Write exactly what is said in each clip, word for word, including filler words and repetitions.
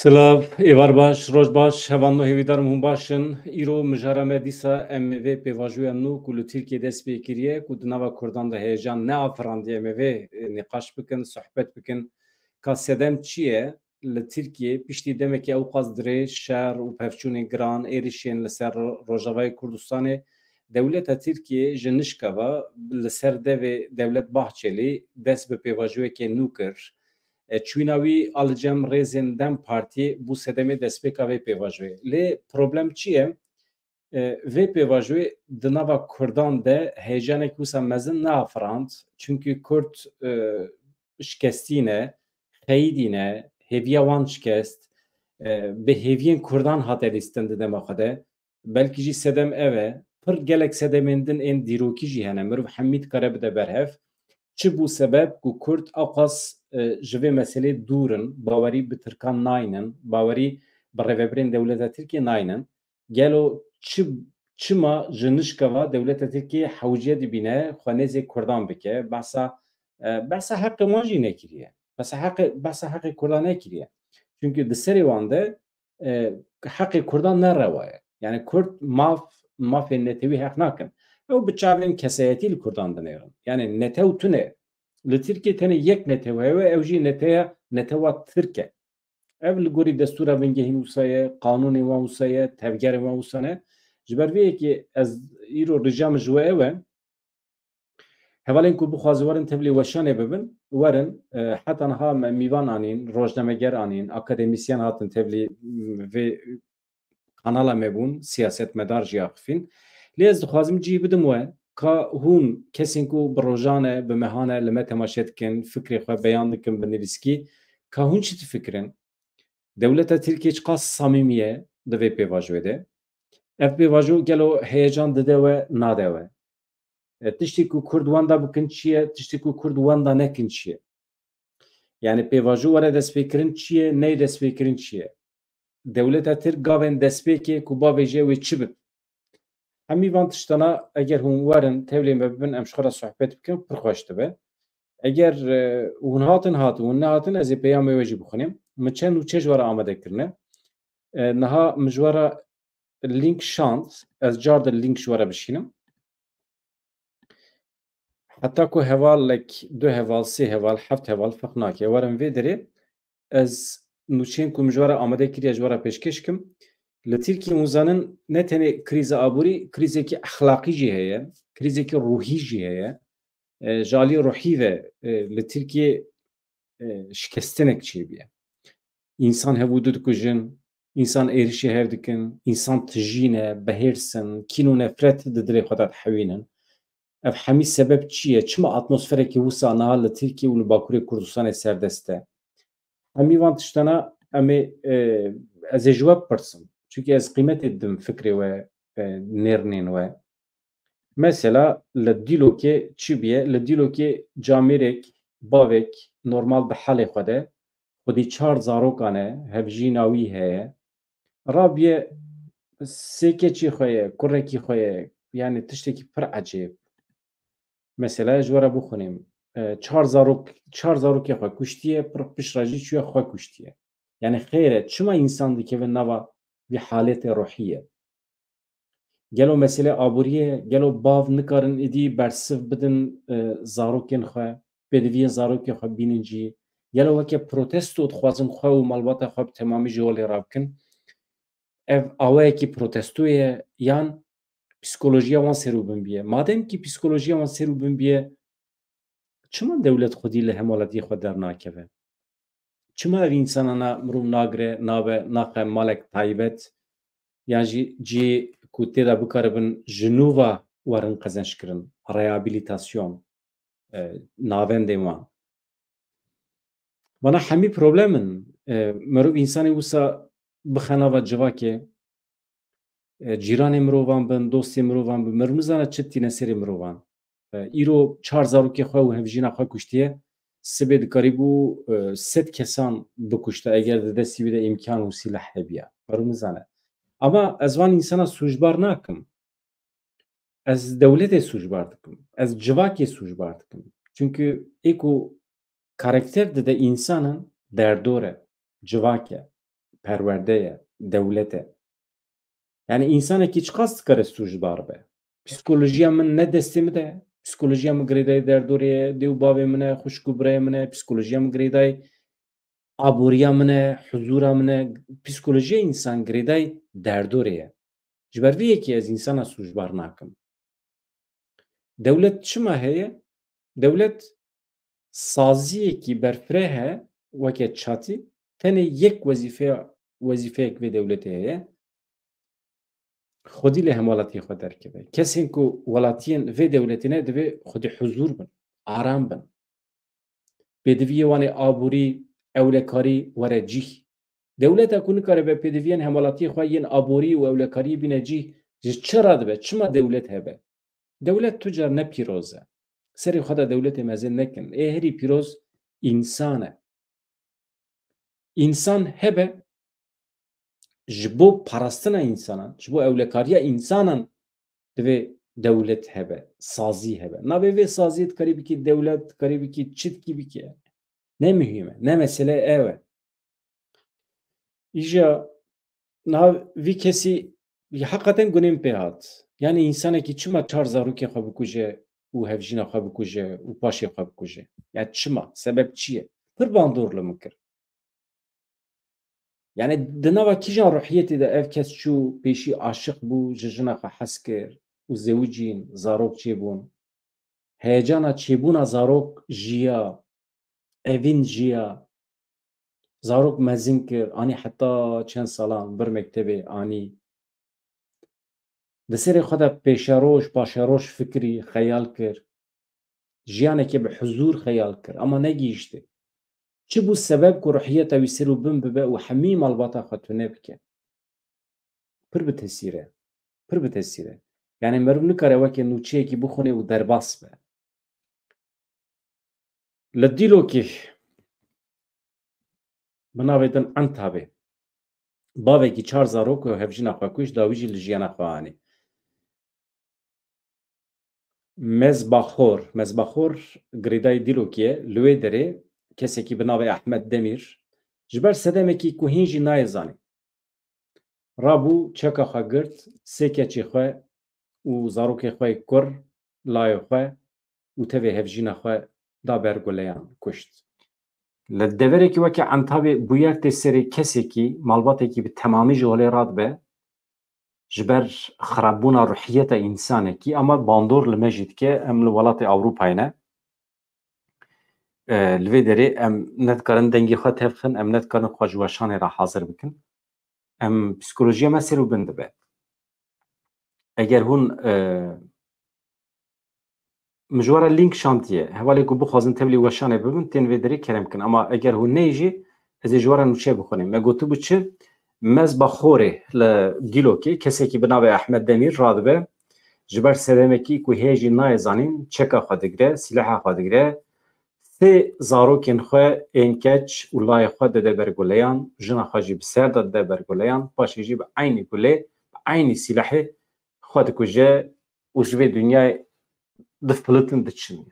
Silav, êvar baş, roj baş, hevalno hêvîdarim hûn baş in. Îro mijara me dîsa em vê pêvajoya nû ku li Tirkiyê dest pê kiriye, ku di nava Kurdan de heyecan neafirandiye, em ê vê, e, nîqaş bikin, sohbet bikin. Ka sedem çi ye? Li Tirkiyê piştî demekî ewqas dirêj şer û pevçûnên giran, êrişên li ser Ro-, Rojavayê Kurdistanê, dewleta Tirkiyê ji nişka ve li ser devê Dewlet Bahçelî dest bi pêvajoyekê nû kir. E, çûyîna wî a li cem rêzên dem Partiyê bû sedemê destpêka vê pêvajoyê. Lê problem çi ye? E, vê pêvajoyê di nava Kurdan de heyecanek wisa mezin neafirand. Çimkî Kurd, e, şikestî ne, xeyidî ne, hêviya wan şikest, e, bi hêviyên Kurdan hate lîstin di dema xwe de. Belkî jî sedem ev e. Pir gelek sedemên din ên dîrokî jî hene. Mirov hemî dikare bide ber hev. Çi bû sebeb ku Kurd ewqas, e, ji vê meselê dûr in, bawerî bi Tirkan naynin, bawerî bi rêvebirên dewleta Tirkiyê naynin? Gelo çi, çima ji nişka va dewleta Tirkiyê hewce dibîne xwe nêzê Kurdan bike? Behsa, e, behsa heqê wan jî nekiriye. Behsa heqê, behsa heqê Kurdan nekiriye. Çünkü di serê wan de, e, heqê Kurdan ne rewa ye. Yani Kurd maf, mafên netewî heq nakin. Ew bi çavên kesayetî li Kurdan dinêrin. Yani netew tune. Li Tirkiyê tenê yek netew heye, ew jî neteya, netewa Tirk e. Ev li gorî destûra vingehîn wisa ye, qanûnên wan wisa ye, tevgerên wan wisa ne. Ji ber vê yekê ez îro rica min ji we ew e, hevalên ku bixwazin werin tevlî weşanê bibin, werin. E, heta niha me mîvan anîn, rojnameger anîn, akademîsyen hatin tevlî, m, vê kanala me bûn, siyasetmedar jî axifîn. Lê ez dixwazim cihî bidim we, ka hûn kesên ku bi rojan e, bi mehan e, li me temaşe dikin, fikrê xwe beyan dikin bi nivîskî, ka hûn çi difikirin? Dewleta Tirkiyê çiqas samîmî ye di vê pêvajoyê de? Ev pêvajo gelo heyecan dide we, nade we? E, tiştê ku Kurd wenda bikin çi ye, tiştê ku Kurd wenda nekin çi ye? Yani pêvajo were destpêkirin çi ye, neyê destpêkirin çi ye? Dewleta Tirk gavên destpêkê ku bavêje wê çi bib? Hemî van tiştana eger hûn werin, tevlê me bibin, em ji xwe re sohbet bikin, pir xweş dibe. Eger, e, hûn hatin, hatin, hûn nehatin, ez ê peyamê we jî bixwînim. Min çend nûçe ji we re amade kirine. E, niha min ji we re link şand, ez car di link ji we re bişînim. Heta ku hevalek, du heval, sê heval, heft heval ferq nake, werin vê derê, ez nûçeyên ku min ji we re amade kiriye ji we re pêşkêş kim. Li Tirkiyê hûn zanin ne tenê krîza aborî, krîzekî exlaqî jî heye, krîzekî ruhî jî heye. E, ji alî ruhî ve, e, li Tirkiyê, e, şikestinek çêbûye. Însan hev û du dikujin, însan êrişî hev dikin, însan tijîne, bihêrs in, kîn û nefret di dilê xwe de dihewînin. Ev hemî sebeb çi ye? Çima atmosferekî wisa niha li Tirkiye û li Bakurê Kurdistanê serdest e? Hemî van tiştana em ê, e, ez ê ji we bipirsim. Çunke ez qîmetê didim fikrê we, e, nêrnên we. Mesela li Dîlokê çi bûye? Li Dîlokê camêrek, bavek normal di halê xwe de, xwedî çar zarokan e, hevjîna wî heye. Rabiye sê keçî xwe ye, kurekî xwe ye, yani tiştekî pir ecêb. Mesela ji we re bixwînim, e, çar zarok, çar zarokê xwe kuştiye, pir piştre jî çûye xwe kuştiye. Yani xêr e, çima însan dikeve nava vî haletê ruhî ye? Gelo mesele aborî ye? Gelo bav nikarin êdî bersiv bidin, e, zarokên xwe, pêdiviyên zarokên xwe bînin cî? Gelo weke protesto dixwazin xwe û malbata xwe bi temamî ji holê rabikin? Ev awayekî protesto ye yan psîkolojiya wan ser û bin bûye? Madem kî psîkolojiya wan ser û bin bûye, çima dewlet xwedî li hemwelatiyê xwe dernakeve? Çima ev însanana mirov nagire, nabe, naxe malek taybet, yan jî cihê ku tê de bikaribin ji nû ve werin qezençkirin, rehabilitasyon, e, navendên wan? Vana hemî problem in. E, mirov însanê wisa bixe nava civakê, e, cîranê mirovan bin, dostê mirovan bin, mirov nizane çi tîne serê mirovan. E, îro çar zarokê xwe û hevjîna xwe kuştiye, sibê dikarîbû, e, sed kesan bikuşta eger di destî wî de îmkan û sîleh hebiya. Mirov nizane. Ama ez van însana sûcbar nakim. Ez dewletê sûcbar dikim. Ez civakê sûcbar dikim. Çünkü ê ku karakter dide însanan derdor e, civak e. perwerde ye, dewlet e. Yani însanekî çiqas dikare sûcdar be? Psîkolojiya min ne destê min de ye. Psîkolojiya min girêdayî derdorê ye, dê û bavê min e, xwişk û birayê min e, psîkolojiya min girêdayî aboriya min e, huzûra min e. Psîkolojiya însan girêdayî derdorê ye. Ji ber vê yekê ez însana sûcbar nakim. Dewlet çima heye? Dewlet saziyekî berfireh e, weke çatî, tenê yek wezîfeya, wezîfeyek vê dewletê heye. Xwedî li hemwelatiyê xwe derkeve. Kesên ku welatiyên vê dewletê ne, divê xwedî huzûr bin, aram bin. Pêdiviyê wan ê aborî, ewlekarî were cîh. Dewleta ku nikare be pêdiviyên hemwelatiyê xwe yên aborî û ewlekariyê bîne cîh, ji çi re dibe? Çima dewlet hebe? Dewlet tu car ne pîroz e. Serê xwe de dewletê mezin nekin. Ê herî pîroz însan e. Însan hebe, ji bo parastina însanan, ji bo ewlekariya însanan divê dewlet hebe, sazî hebe. Navê vê saziyê dikarî bikî dewlet, dikarî bikî çi dikî bikî. Ne muhîm e, ne mesele ew e. Îja niha vî kesî, ya heqeten gunê min pê hat. Yani însanekî çima çar zarokê xwe bikuje û hevjîna xwe bikuje û paşê xwe bikuje? Ya çima? Sebeb çi ye? Pir bandor li min kir. Yani di nava kîjan ruhiyetê de ev kes çû, pêşî aşiq bû, ji jina xwe hez kir û zewicîn, zarok çêbûn. Heyecana çêbûna zarok jiya, evîn jiya. Zarok mezin kir, anî heta çend salan bir mektebê anî. Di serê xwe de pêşeroj, paşeroj fikirî, xeyal kir. Jiyanekê bi huzûr xeyal kir, ama negihîştê. Çi bû sebeb ku ruhiyeta wî ser û bin bibe û hemî malbata xwe tune bike? Pir bi tesîr e. Pir bi tesîr e. Yani meriv nikare weke nûçeyekî bixwîne û derbas be. Li Dîlokê bi navê din Entabê bavekî çar zarok û hevjîna xwe kuşt, dawî jî li jiyana xwe anî. Mezbaxor, Mezbaxor girêdayî Dîlokê ye, li wê derê kesekî bi navê Ehmed Demîr ji ber sedemekî ku hîn jî nayê zanîn, rabû çeka xwe girt, sê keçê xwe û zarokê xwe yê kur, layê xwe û tevê hevjîna xwe da ber guleyan, kuşt. Li deverekî weke Entabê bûyer tê serê kesekî, malbatekî bi temamî ji holê radibe, ji ber xirabûna ruhiyeta însanekî, ama bandor li me jî dike, em li welatê Ewropayê ne. E, li vê derê em nedikarin dengê xwe tevxin, em nedikarin xwe ji weşanê re hazir bikin. Em psîkolojiya me ser û bin dibe. Eger hûn, e, min ji we re lînk şantiye, hevalê ku bixwazin tevlî weşanê bibin, tên vê derê kerem kin. Ama eger hûn neyê jî, ez ê ji we re nûçe bixwînim. Me gotibû çi? Mezbaxorê li Dîlokê kesekî bi navê Ehmed Demîr radibe, ji ber sedemekî ku hê jî nayê zanîn, çeka xwe digire, sîleha xwe digire, sê zarokên xwe ên keç û layê xwe dide ber guleyan, jina xwe jî bi ser de dide ber guleyan, paşê jî bi eynî gulê, bi eynî sîlehê xwe dikuje û ji vê dinyayê difilitin diçin.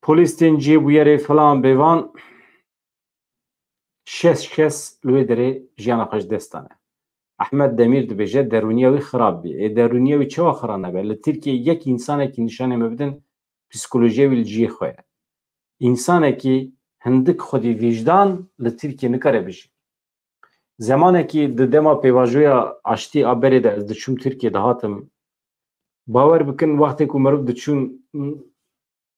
Polîs tên cihê bûyerê filan bêvan, şeş kes li wê derê jiyana xwe ji dest dane. Ehmed Demîr dibêje derûniya wî xirab bî. Ê derûniya wî çawa xirab nebe? Li Tirkiyeyê yek însanekî nîşanê me bidin, psîkolojiya wî li cihê xwe ye. Însanekî hindik xwedî vîjdan li Tirkiyê nikare bijî. Zemanekî di dema pêvajoya aştî a berê de ez diçûm Tirkiyê dihatim. Bawer bikin, wextê ku meriv diçûn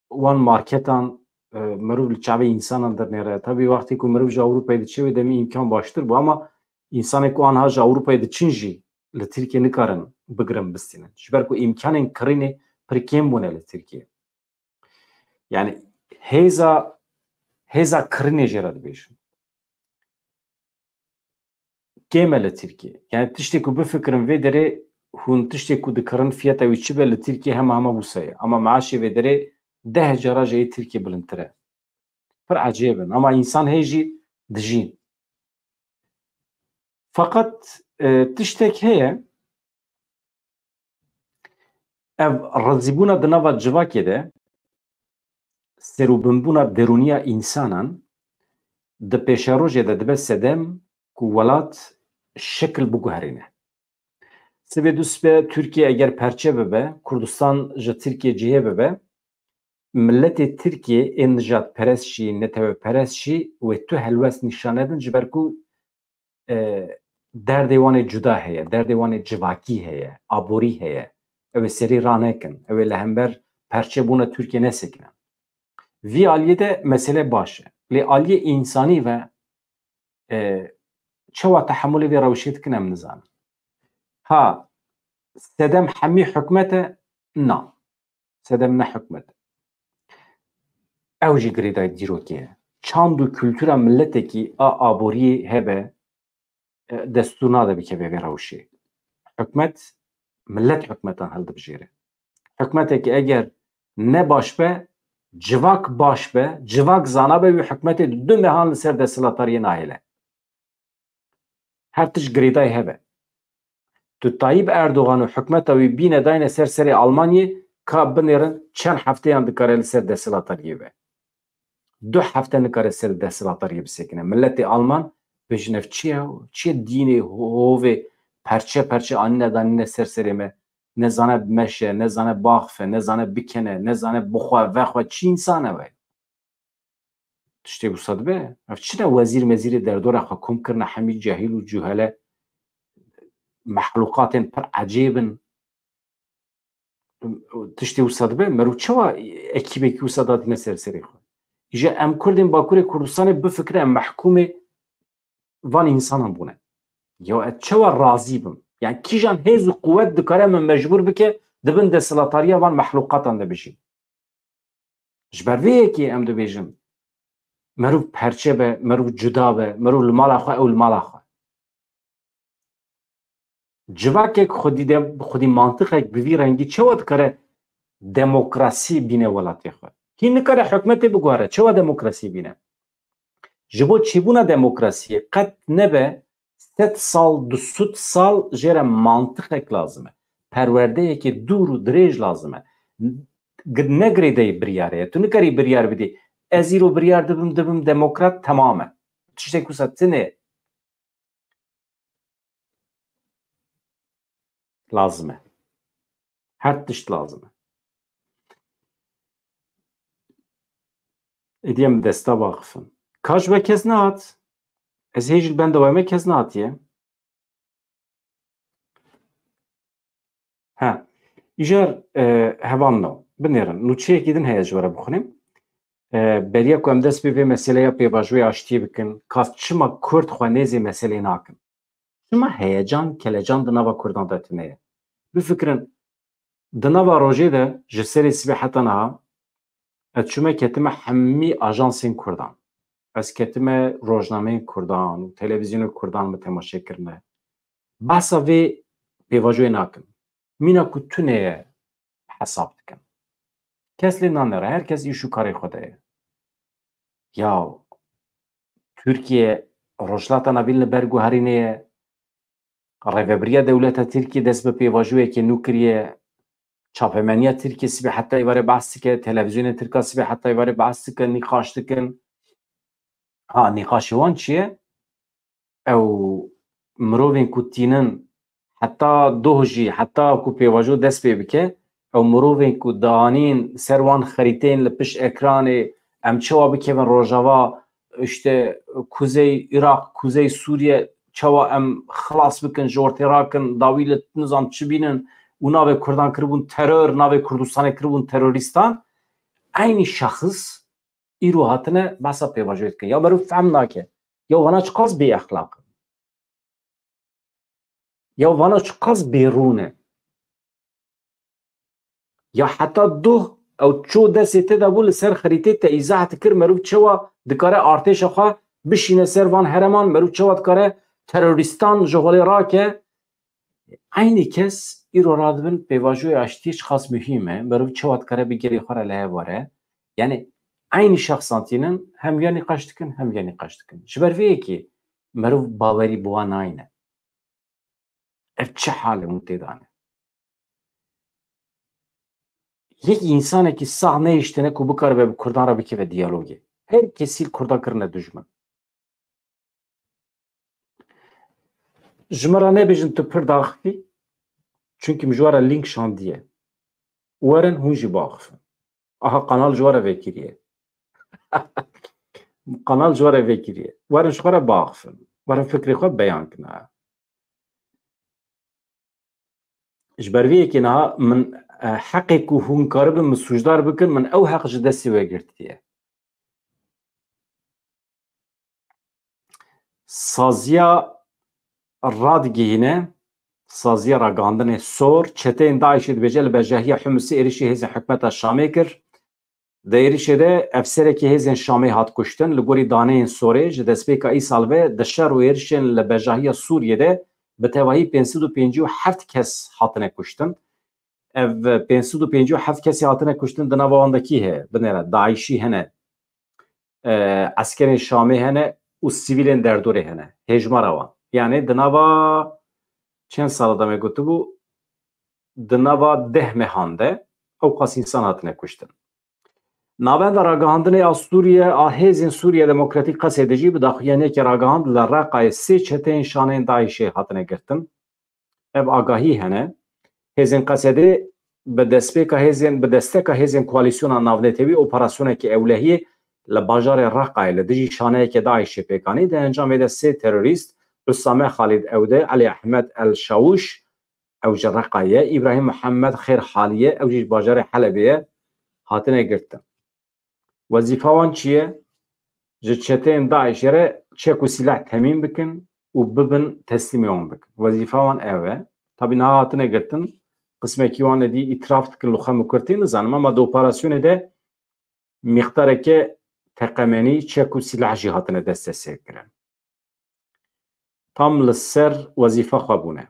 wan marketan, e, meriv li çavê însanan dernêre. Tabî wextê ku meriv ji Ewropayê diçe wê demê îmkan baştir bû, ama însanê ku anha ji Ewropayê diçin jî li Tirkiyê nikarin bigirin bistînin. Ji ber ku îmkanên kirînê pir kêm bûne li Tirkiyê. Yani hêza, hêza kirînê jê re dibêjin. Kêm e li Tirkiyê. Yani tiştê ku bifikirin vê derê hûn tiştê ku dikirin fiyata wî çi be li Tirkiyê hema hema wisa ye. Ama meaşê vê derê deh cara ji yê Tirkiyê bilindtir e. Pir ecêb in. Ama însan hê jî dijîn. Feqet, e, tiştek heye, ev rizîbûna di nava civakê de, serûbinbûna derûniya însanan, di pêşerojê de dibe sedem ku welat şekil biguherîne. Sibê du sibe Tirkiye eger perçe bibe, Kurdistan ji Tirkiye cihê bibe, miletê Tirkiye ê nijadperest jî, netewperest jî wê tu helwest nîşan nedin, ji ber ku, e, derdê wan ê cuda heye, derdê wan ê civakî heye, aborî heye. Ew ê serî ranekin, ew ê li hember perçebûna Tirkiye nesekinin. Vî aliyê de mesele baş e. Lê aliyê însanî ve, e, çawa tehemûlê vê rewşê dikin, em nizanin. Ha, sedem hemî hikûmet e? Na. Sedem ne hikûmet e. Ew jî girêdayî dîrokê ye. Çand û kultura miletekî a aboriyê hebe, e, destûr nade bikeve vê rewşê. Hikûmet, milet hikûmetan hildibijêre. Hikûmetekî eger ne baş be, civak baş be, civak zana be, wî hikûmetê di du mehan li ser desthilatariyê nahêle. Her tişt girêdayî hebe. Tu Tayyip Erdogan û hikûmeta wî bîne dayne ser serê Almanyê, ka binêrin çend hefteyan dikare li ser desthilatariyê be. Du hefte nikare ser desthilatariyê bisekine. Miletê Alman bêjin ev çi ye? Çi ye dînê ho-, hovê perçe perçe anîne danîne ser serê me? Nezane meşe, nezane baxfe, nezane bikene, nezane bixwe, vexwe, çi însan e we? Tiştê wisa dibe? Ev çi ne wezîr mezîrê derdora xwe kom kirine, hemî cehîl û cuhele, mexluqatên pir ecêb in. Tiştê wisa dibe? Mero çawa ekîbekî wisa datîne ser serê xwe? Îja em Kurdên Bakurê Kurdistanê bifikire em mehkûmê van însanan bûne. Ya ez çawa razî bim? Yani kîjan hêz û quwet dikare min mecbûr bike di bin desthilatariya van mexluqatan de bijîm? Ji ber vê yekê em dibêjin, meriv perçe be, meriv cuda be, meriv li mala xwe, ew li mala xwe. Civakek xwedî de, xwedî mantiqek bi vî rengî çawa dikare demokrasî bîne welatê xwe? Hîn nikare hikûmetê biguhere, çawa demokrasî bîne? Ji bo çêbûna demokrasiyê qet nebe sed sal, du sed sal jê re mantiqek lazim e. Perwerdeyekê dûr û dirêj lazim e. G-, ne girêdayî biryarê ye. Tu nikarî biryar bidî. Ez îro biryar dibim, dibim demokrat, temam e. Tiştek wisa tune lazim e. Her tişt lazim e. Êdî em desta baqifin. Ka ji we kes nehat. Ez hê jî li benda we me kes nehatiye. He. Îcar, e, hevalno, binêrin. Nûçeyekî din heye ji we re bixwînim. E, beriya ku em dest pê vê meseleya pêvajoyê aştiyê bikin, ka çima Kurd xwe nêzê meselê nakin? Çima heyecan, kelecan di nava Kurdan de tune ye? Bifikirin, di nava rojê de ji serê sibê heta niha ez çûme ketime hemî ajansên Kurdan. Ez ketime rojnameyên Kurdan û televîzyonên Kurdan min temaşe kirine. Behsa vê pêvajoyê nakin. Mîna ku tune ye hesab dikin. Kes lê nanere, her kes îş û karê xwe de ye. Ya Tirkiye, Rojhilata Navîn li ber guherînê ye. Rêvebiriya dewleta Tirkiye dest bi pêvajoyekê nû kiriye. Çapemeniya Tirkiye sibê heta êvarê behs dike, televîzyonên Tirka sibê heta êvarê behs dike, nîqaş dikin. Ha, nîqaşê wan çi ye? Ew mirovên ku tînin, heta doh jî, heta ku pêvajo dest pê bike, ew mirovên ku danîn ser wan xerîteyên li pişt ekranê, em çawa bikevin Rojava, işte, Kuzey Iraq, Kuzey Sûriye, çawa em xilas bikin, ji ortê rakin, dawî li nizam çi bînin û navê Kurdan kiribûn teror, navê Kurdistanê kiribûn terorîstan, eynî şexs îro hatine behsa pêvajoyê dikin. Ya meriv fehm nake. Ya vana çiqas bêexlaq in. Ya vana çiqas bêrûn e. Ya heta doh ew ço destê te de bû li ser xerîtê te îzah dikir, meriv çawa dikare artêşa xwe bişîne ser van hereman, meriv çawa dikare terorîstan ji holê rake. Eynî kes îro radibin pêvajoya aştiyê çiqas muhîm e, meriv çawa dikare bi gelê xwe re li hev were. Yani eynî şexsan tînin, hem ya nîqaş dikin, hem ya nîqaş dikin. Ji ber vê yekê meriv bawerî bi wan nayne. Ev çi hal e hûn tê de ne? Yek însanekî sax nehiştine ku bikaribe bi Kurdan re bikeve diyalogê. Her kesî li Kurdan kirine dijmin. Ji me re nebêjin tu pir daxivî, çunkî min ji we re lînk şandiye. Werin hûn jî biaxifin. Aha, kanal ji we re vekiriye. Kanal ji we re vekiriye. Werin ji xwe re biaxifin. Werin fikrê xwe beyan kin. Ji ber vê yekê niha min, e, heqê ku hûn karibin min sûcdar bikin, min ew heq ji destê we girtiye. Saziya radigihîne, saziya ragihandinê sor, çeteyên DAIŞê dibêje li bejahiya Humusê êrişî hêzên hikûmeta Şamê kir. Di êrişê de efserekî hêzên Şamê hat kuştin. Li gorî daneyên sorê, ji destpêka îsal ve di şer û êrişên li bejahiya Sûriyê de bi tevahî pênc sed û pêncî û heft kes hatine kuştin. Ev pênc sed û pêncî û heft kesî hatine kuştin, di nava wan de kî heye? Binêre, DAIŞî hene, e, eskerên Şamê hene û sivîlên derdorê hene. Hêjmara wan. Yanî di nava çend sala de me gotibû, di nava deh mehan de ew qas însan hatine kuştin. Navenda ragihandinê a Sûriye, a Hêzên Sûriye Demokratîk, Qesedê jî bi daxuyaniyekê ragihand, li Reqayê sê çeteyên şaneyên DAIŞê hatine girtin. Ev agahî hene. Hêzên Qesedê bi destpêka hêzên, bi desteka hêzên koalîsyona navnetewî operasyonekî ewlehiyê li bajarê Reqayê li dijî şaneyeke DAIŞê pêk anî. Di encamê de sê terorîst, Usame Xalid Ewde, Elî Ehmed El Şawûş, ew ji Reqayê ye, Îbrahîm Mihemed Xêrhalî ye, ew jî ji bajarê Helebê ye, hatine girtin. Wezîfa wan çi ye? Ji çeteyên DAIŞê re çek û sîleh temîn bikin û bibin teslîmê wan bikin. Wezîfa wan ew e. Tabî niha hatine girtin, qismekî wan êdî îtiraf dikin li xwe, min kurtî nizanim, ama di operasyonê de mîqdareke teqemenî çek û sîleh jî hatine desteserkirin. Tam li ser wezîfa xwe bûne.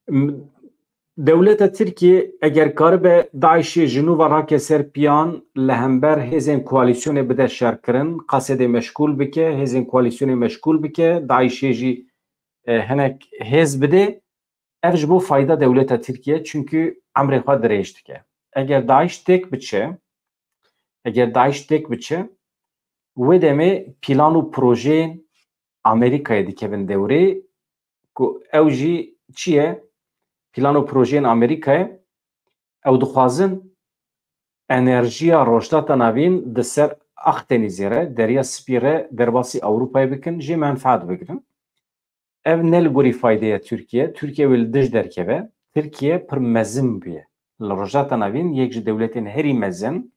M-, dewleta Tirkiyê eger karibe DAIŞê ji nû ve rake ser piyan, li hember hêzên koalîsyonê bide şerkirin, Qesedê meşgûl bike, hêzên koalîsyonê meşgûl bike, DAIŞê jî, e, hinek hêz bide, ev ji bo fayda dewleta Tirkiye, çunkî emrê xwe dirêj dike. Eger DAIŞ têk biçe, eger DAIŞ têk biçe, wê demê plan û projeyên Amerîkayê dikevin dewrê, ku ew jî çi ye? Plan û projeyên Amerîkayê, ew dixwazin enerjiya Rojhilata Navîn di ser Akdenîzê re, Derya Spî re derbasî Ewropayê bikin, jê menfaat bigirin. Ev ne li gorî faydeya Tirkiye. Tirkiye wê li dij derkeve. Tirkiye pir mezin bûye. Li Rojhilata Navîn yek ji dewletên herî mezin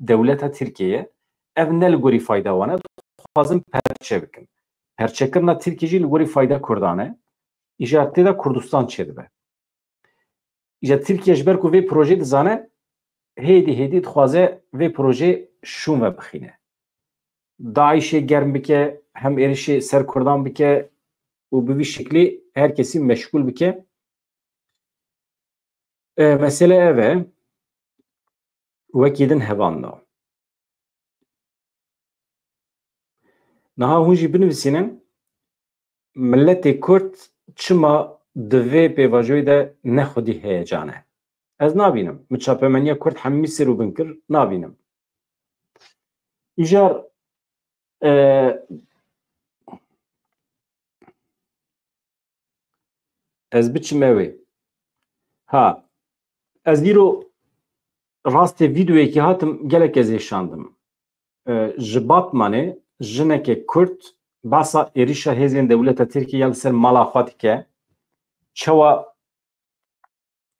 dewleta Tirkiye ye. Ev ne li gorî fayda wan e. Dixwazin perçe bikin. Perçekirina Tirkiye jî li gorî fayda Kurdan e. Îcar tê de Kurdistan çêdibe. Îcar Tirkiye ji ber ku vê projeyê dizane, hêdî hêdî dixwaze vê projeyê şûn ve bixîne. DAIŞê germ bike, hem êrişê ser Kurdan bike û bi vî şeklî her kesî meşgûl bike. E, mesele ev e. Wekî din hevalno. Niha hûn jî binivîsînin, miletê Kurd çima di vê pêvajoyê de ne xwedî heyecan e? Ez nabînim. Min çapemeniya Kurd hemî sêr û bin kir, nabînim. Îcar, e, ez biçime wê. Ha, ez dîro rastê vîdeoyekî hatim, gelek ez êşandim. E, ji Batmanê jineke Kurd behsa êrişa hêzên dewleta Tirkiyê ya li ser mala xwe dike. Çawa,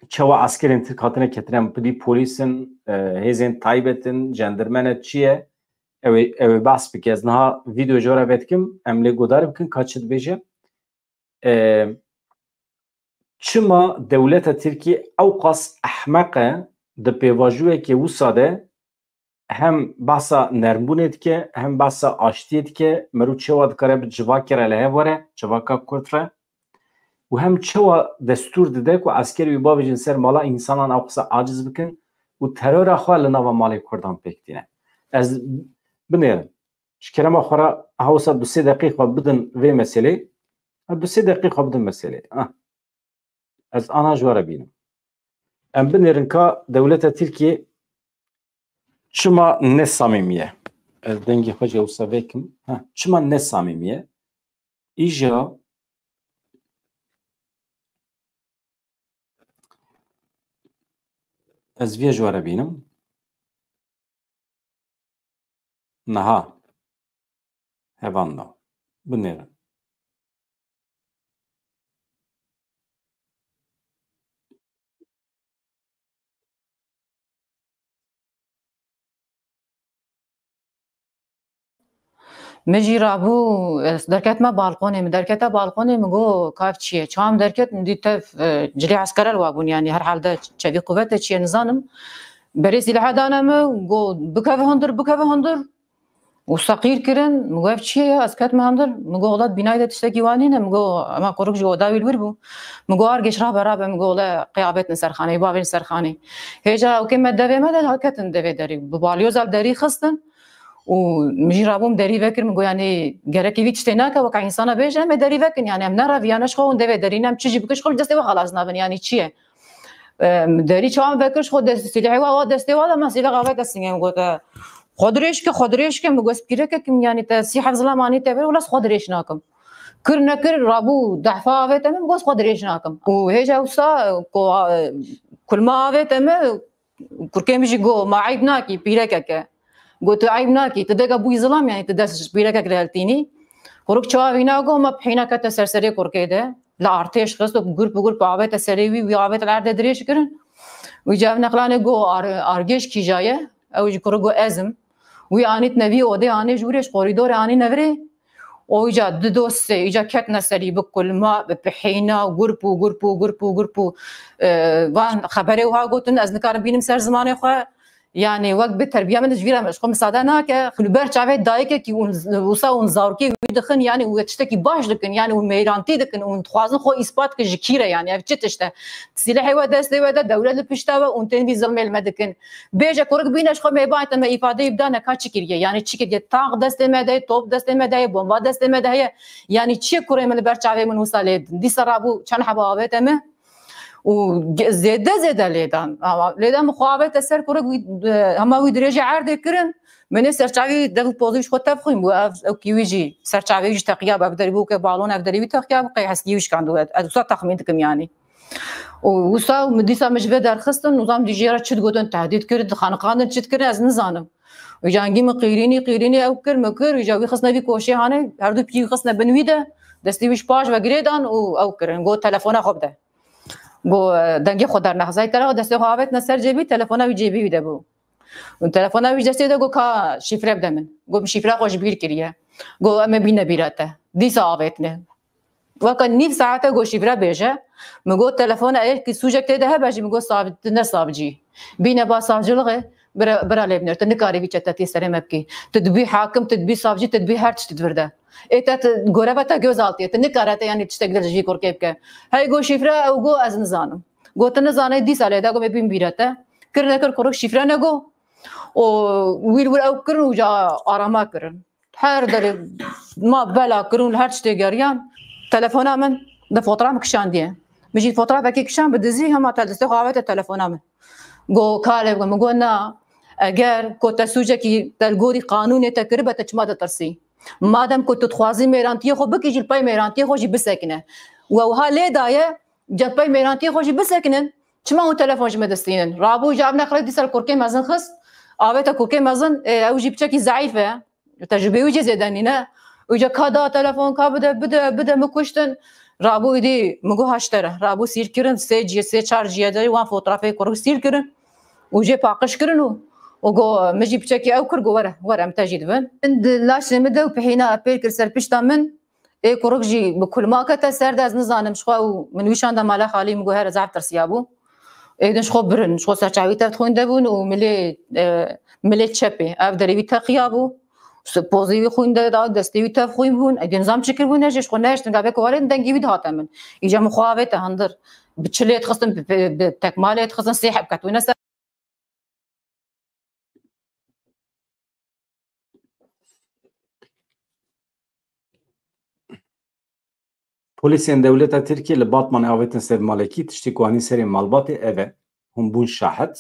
çawa eskerên Tirk hatine ketine, pidî polîs in, e, hêzên taybet in, cendirme ne, çi ye? Ew ê, ew ê behs bike. Ez niha vîdeo ji we re vedikim, em lê guhdar bikin ka çi dibêje. E, çima dewleta Tirkiyê ew qas ehmeq e, di pêvajoyeke wisa de hem behsa nermbûnê dike, hem behsa aştiyê dike, meriv çawa dikare bi civakê re li hev were, civaka Kurd re, û hem çawa destûr dide ku eskerê wî bavêjin ser mala însanan, ew qisa aciz bikin û terora xwe li nava malê Kurdan pêk tîne. Ez binêrim. Ji kerema xwe re hewsa du sê deqî xwe bidin vê meselê. Ha, du sê deqî xwe bidin meselê. Ah. Ez ana ji we re bînim. Em binêrin ka dewleta Tirkiyê çima ne samîmî ye. Ez dengê xwe jî wisa vekim. Ha, çima ne samîmî ye? Îja ez vê ji we re bînim. Niha. Hevanda. Binêrin. Min jî rabû, ez derketime balkonê, min derkete balkonê, min got, "Ka ev çi ye?" Çawa min derket, min dît tev, e, cilê eskere li wa bûn, yanî herhalde çevî quvete çi ye nizanim. Berê sîlehe dane min, got, "Bikeve hundir, bikeve hundir." Û seqîr kirin, min got, "Ev çi ye ya?" Ez ketime hundir, min got, "Wela di bînayê de tiştekî wa nîne." Min got, "Ema kurik ji oda wî li wir bû." Min got, "Argêş rabe, rabe." Min got, "Wele qey avêtin ser xanê, bavên ser xanê." Hêja ewkê me devê me de haketin devê derî. Bi balyoza li derî xistin. Û min jî rabûm derî vekir, min got, "Yanî gerekî vî tiştê nake, weke însana bêje, em ê derî vekin, yanî em nerevî, ya ne ji xwe hûn devê derî ne, em çi jî bikin, ji xwe li destê we xelas nabin, yanî çi ye?" Em, derî çawan vekir, ji xwe dest-, sîlehê wa, wa destê wa de, me sîleh avête singê, min got, "E, xwe dirêj ke, xwe dirêj ke." Min got, "Pîrekekim, yanî te sî heft zilam anî te vir, wela xwe dirêj nakim." Kir nekir, rabû dehfa avête min, min got, "Xwe dirêj nakim." Û hêja wisa, ku, e, kulma avête min, Kurkê min jî got, "Ma eyb nakî, pîrekek e." Got, "Tu eyb nakî, tu deka bûyî zilam, yanî tu dest ji pîrekek re hiltînî." Kurik çawa vîna got, ma pihîna kete ser serê kurkê de. Li artêş xist û gurp û gurp avête serê wî, wî avête li erdê dirêj kirin. Wî ca ev neqlanê got, "Ar-, Argêş kîja ye?" Ew jî kurik got, "Ez im." Wî anîtine vî odê, anî ji wirê, ji korîdorê anîne virê. Û îca di dostê, îca ketine serî bi kulma, bi pihîna, gurp û gurp û gurp û gurp û, e, van xeberê wiha gotin, ez nikarim bînim ser zimanê xwe. Yanî wek bi terbiya min ji vî re ji xwe misade nake. Li ber çavê dayikekî û wisa û zarokê wî dixin, yanî û tiştekî baş dikin, yanî û mêrantî dikin û dixwazin xwe îspat dikin ji kî re, yanî ev çi tişt e? Sîlehê we destê we de, dewlet li pişta we û tên vî zilmê li me dikin. Bêje kurik bîne ji xwe mêbayê te me îfadeyê bidane ka çi kiriye? Yanî çi kiriye? Tank destê me de ye, top destê me de ye, bomba destê me de heye. Yanî çi ye kurê min li ber çavê min wisa lê din? Dîsa rabû çend heba avête min û ge-, zêde zêde lê dan. Ama lê dan min xwe avête ser kurik wî, e, hema wî dirêjê erdê kirin. Min ê serçavî dev û pozî ji xwe tev xwîn bû. Ev, ew kî wî jî serçavê wî jî teqiya bû. Ev derî bû ke balon ev derî wî teqiya bû, qey hestî wî şikand bû. Ez wisa texmîn dikim yanî. Û wisa min dîsa min ji vê derxistin, nizam dî jê re çi digotin, tehdît kirin, dixaniqandin, çi dikirin, ez nizanim. Îca hingî min qîrînî, qîrînî ew kir, min kir, îca wî xistine vî koşê hanê, her du pî wî xistine bin wî de, destê wî ji paş ve girê dan û ew kirin. Got, "Telefona xwe bide." Got, "Dengê xwe derne." Hezayî telefon destê xwe avêtine ser cêbî, telefona wî cêbî wî de bû. Û telefona wî ji destê de got, "Ka şîfre bide min." Got, "Min şîfreya xwe ji bîr kiriye." Got, "Em ê bîne bîra te." Dîsa avêtine. Weke nîv saete got şîfre bêje. Min got telefona, eger ki sûcek tê de hebe jî, min got sav-, tu ne savcî. Bîne ba savciliğê, bira, bira lê binêr. Tu nikarî vî çetetiyê serê me bikî. Tu dibî hakim, tu dibî savcî, tu dibî her tişt di vir de. Ê te, tu, goreva te gözaltî ye. Tu nikare te yanî tiştek din ji vî kurkê bike. Hey got şîfre, ew got ez nizanim. Got tu nizanî, dîsa lê de got me bîn bîre te. Kir nekir kurik şîfre nego. Û wî li wir ew kirin û ca arama kirin. Her derê ma bela kirin, her tiştê geriyan. Telefona min de fotoğraf min kişandiye. Min jî fotoğrafekê kişan bi dizî, hema tel destê xwe avête telefona min. Go, "Kalê," min go, "Na, eger ku te sûcekî te li gorî qanûnê te kiribe, te çima ditirsî? Madem ku tu dixwazî mêrantiyê xwe bikî, jî li pey mêrantiyê xwe jî bisekine. We wiha lê daye, cem pey mêrantiyê xwe jî bisekinin. Çima hûn telefon ji me distînin?" Rabû ji ev nexrê dîsa li kurkê mezin xist. Avête kurkê mezin, ê, ew jî piçekî zeîf e. Tecrûbê wî jî zêde nîne. Wî ca ka da telefon, ka bide, bide, bide, min kuştin. Rabû îdî, min got, "Haştere." Rabû sîr kirin, sê ciyê, sê çar ciyê de wan fotoğrafê kurik sîr kirin. Û jê paqij kirin û, û got, "Min jî piçekî ew kir, got, 'Were, were, em te jî dibin.'" Min di laşê min de û pihîna pêr kir ser pişta min. Ê kurik jî bi kulma kete ser de, ez nizanim ji xwe û min wî şanda mala xalî, min got, "Here, zaf tirsiyabû." Êdin ji xwe birin, ji xwe serçavî tev xwîn de bûn û milê, e, milê çepê, ev derê wî teqiyabû. Pozî wî xwîn de da, destê wî tev xwîn bûn. Êdin nizam çi kiribûn, ne jî ji xwe nehiştin, gavê ku warên dengê wî dihate min. Îca min xwe avête hundir. Bi çilê dixistin, bi, bi, bi tekmalê dixistin, sê heb ketibûne ser. Polîsên dewleta Tirkiyê li Batmanê avêtin ser malekî, tiştê ku anî serê malbatê ev e. Hûn bûn şahid.